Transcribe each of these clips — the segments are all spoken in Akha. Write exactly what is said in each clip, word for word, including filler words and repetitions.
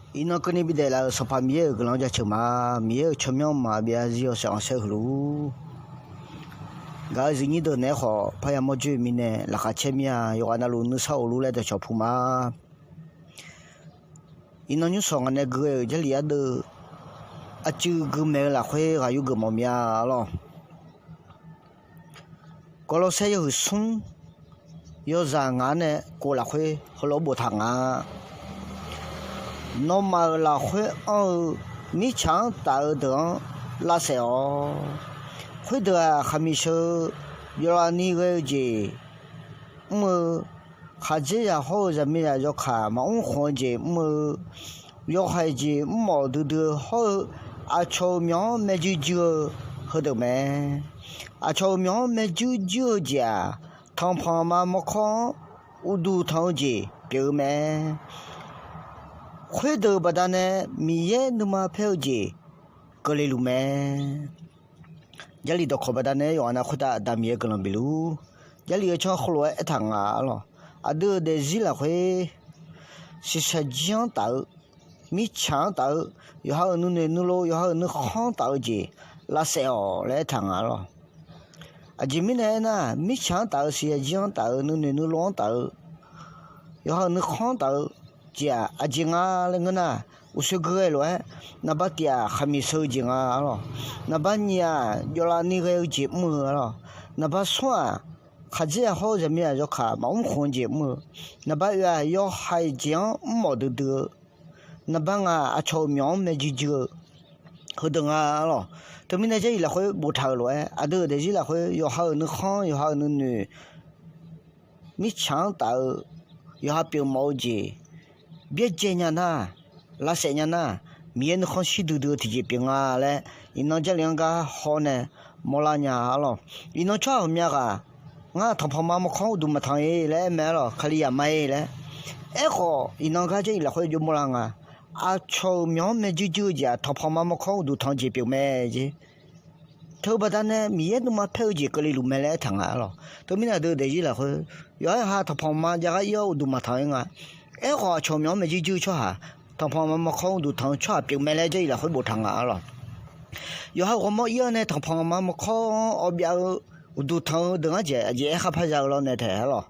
Iqnan keuvni bidaef laf-euq Sanqpaq Miqyaer-euq guiqlanq-anr jaceuq ma. Miqyaer-euq tsawrmyanr maqbyav zarzir yawshaef khanqsaer heulof-ur. Gaq-euq zifnyir deuq naeq-aer khawf, parya mawr joer-eu mirnae laqkhaq caer mir-a. Yawqghaq navluf nuisar of lur laer dawqcawq pu ma. Iqnan nymrshawq ngaq nae gui-euq Jarlif ardeuv, aqcuiv gui maeq-eu lafkhoer ghaq yur geufmawf mir-a lawq. Gawrlawrsaer yawhuiq smr yawzaq ngaq-anr nae kov lafkhoer heulof-aer boftaq nga. Nawmaf-euq lafkhoer anr-eu mirtsaq-anr taf-eu deuq-anr lavsaef-awq. Khoerdeuq-aq, khaqmiq sheu-eu yawqlaf ni ghae-eu jeq mr-eu, khaqdzerzaq hawr-eu zaqmiqzaq yawkaq maqmr khmq-eu jeq mr-eu, yawhaiq jeq mrmawf duidui-eu hawr-eu, aqcawq-euq myawq-anr maerjuir juir-eu heudeuq mae. Aqcawq-euq myawq-anr maerjuir juir-eu jeq-aq, tanqpanq ma mawrkawr-anr uqduq tanq-eu jeq pyeuf-eu mae. Khoerdeuq baqdanae Miqyaer nuima paer-eu jeq keuvle luf mae. Jarlif dawqkawq baqdanae yawqghaq nav khoertav Aqda Miqyaer guiqlanq bif luf-ur. Jarlif-eu tsawrhaq heulof-aer aertaq nga-a lawq. Aqdui-euq daefzir lafkhoer shiqshaq jir-anr taf-eu, mirtsaq-anr taf-eu, yawqha-euq nuinoeq nuilov, yawqha-euq nuikhanr-anr taf-eu jeq lavsaef-awq laer aertaq nga-a lawq. Aqjeq mirnae aernar, mirtsaq-anr taf-eu, shiqshaq jir-anr taf-eu, nuinoeq nuilov-anr taf-eu, yawqha-euq nuikhanr-anr taf-eu jeq-aq aqjeq nga laer ngeur nar, uqshoe gui ghae lof-aer, naqba tiq-aq khaqmiq sheu-eu jeq nga-a lawq. Naqba nyiq-aq yawqlaf ni ghae-eu jeq mr-eu-a lawq. Naqba smr-aq khaqdzerzaq hawr-eu zaqmiqzaq yawkaq maqmr khmq-eu jeq mr-eu, naqba oeq-aq yawhaiq jeq-anr mrmawf duidui-eu, naqba ngaq aqcawq-euq myawq-anr maerjuir juir-eu heudeuq nga-a lawq. Teumirnae Jarlif lafkhoer boftaq-euq lof-aer, aqdui-euq daefzir lafkhoer yawqha-euq nuikhanr, yawqha-euq nuinoeq, mirtsaq-anr taf-eu, yawqha pyeufmawf-eu jeq byaerdzae nya nar, lavsaef nya nar, Miqyaer nuikhanr shir duidui-eu tiqjeq pyeuf nga laer, iqnan Jarlif-anr gar hawr nae mawrlar nya-a lawq. Iqnan tsawrhaq ghawqmya ghaq, ngar tanqpanq ma mawrkawr-anr uqduq maqtanq-ir laer aer mae-a lawq, Kalizaq ma-ir laer. Aerkhawf iqnan gar Jarlif lafkhoer jov mawrlar nga. Aqcawq-euq myawq-anr maerjuir juir-eu jeq-aq, tanqpanq ma mawrkawr-anr uqduq tanq-eu jeq pyeuf mae jeq. Teu baqdanae Miqyaer nuima paer-eu jeq keuvle luf mae laer aertaq nga-a lawq. Teumirnae aqdui-euq daefzir lafkhoer yawqha-euq ha tanqpanq ma jav gar ir-awr uqduq maqtanq-ir nga. Aerkhawf aqcawq-euq myawq-anr maerjuir juir-eu tsawrhaq, tanqpanq ma mawrkawr-anr uqduq tanq-eu tsawrhaq pyeuf mae laer Jarlif lafkhoer boftaq nga-a lawq. Yawqha-euq ghawrmawr ir-awr nae tanqpanq ma mawrkawr-anr awv byav-eu uqduq tanq-eu deuq-anr jeq aqjeq aerkhar par za-eu lawr nae taef-a lawq.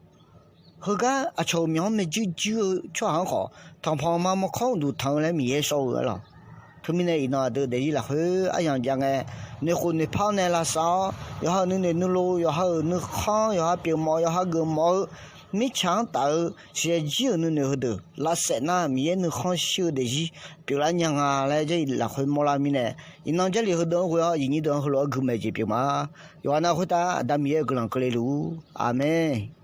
Heugar aqcawq-euq myawq-anr maerjuir juir-eu tsawrhaq-anr khawf, tanqpanq ma mawrkawr-anr uqduq tanq-eu laer Miqyaer shawr-eu-a lawq. Teumirnae iqnan aqdui daefzir lafkhoer aryamq jav ngae, noeqkhof noeqpar-awr nae lavsav-awr, yawqha-euq nuinoeq nuilov, yawqha-euq nuikhanr, yawqha pyeufmawf, yawqha geufmawf-eu, mirtsaq-anr taf-eu, shiqshaq jir-euq nuinoeq heudeuq lavsaef nar, Miqyaer nuikhanr shir-eu daefzir pyeuflar nya nga laer Jarlif lafkhoer mawrlar mirnae, iqnan Jarlif heudeuq-anr ghoe-awr aqyuif nyir deuq-anr heulof-aer gui maeq jeq pyeuf ma. Yawqghaq nav khoertav Aqda Miqyaer-euq guiqlanq keuvle luf-ur. Aqmeq.